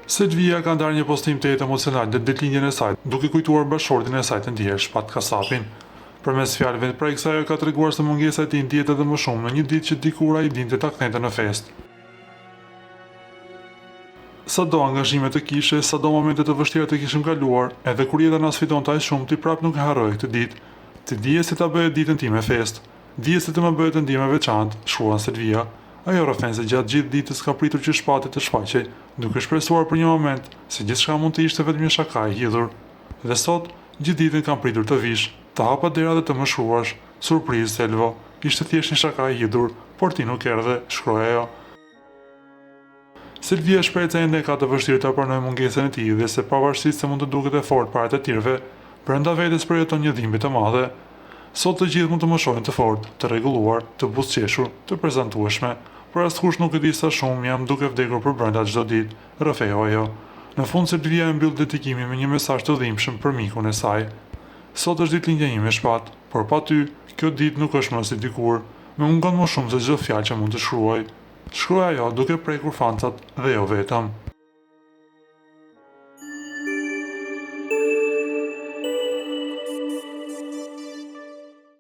Selvia ka ndarë një postim tejet emocional në ditëlindjen e saj, duke kujtuar bashkëshortin e saj të ndjerë, Shpat Kasapin. Përmes fjalëve prekëse ajo ka treguar se mungesa e tij ndihet edhe më shumë në një ditë që dikur ai dinte ta kthente në festë. Sado angazhime të kishe, sado momente të vështira të kishim kaluar, edhe kur jeta na sfidonte aq shumë, ti prapë nuk e harroje këtë ditë. Ti dije si ta bëje ditën time festë. Dije si të më bëje të ndihem e veçantë, shkruan Selvia. Ajo rrëfen se gjatë gjithë ditës ka pritur që Shpati të shfaqej, duke shpresuar për një moment se gjithçka mund të ishte vetëm një shaka e hidhur. Dhe sot, gjithë ditën kam pritur të vish, të hapë dera dhe të më shkruash, Surprizë, Selvo, ishte thjesht një shaka e hidhur, por ti nuk erdhe, shkroi ajo. Selvia shprehet se ende e ka të vështirë ta pranojë mungesën e tij dhe se pavarësisht se mund të duket e fortë para të tjerëve, brenda vetes përjeton një dhimbje të madhe. Sot të gjithë mund të më shohin të fortë, të rregulluar, të buzëqeshur, të prezantueshme, por askush nuk e di sa shumë jam duke vdekur përbrenda çdo ditë, rrëfeu ajo. Në fund Selvia e mbyll dedikimin me një mesazh të dhimbshëm për mikun e saj. Sot është ditëlindja ime Shpat, por pa ty, kjo ditë nuk është më si dikur. Më mungon më shumë se çdo fjalë që mund të shkruaj. Shkroi ajo duke prekur fansat dhe jo vetëm.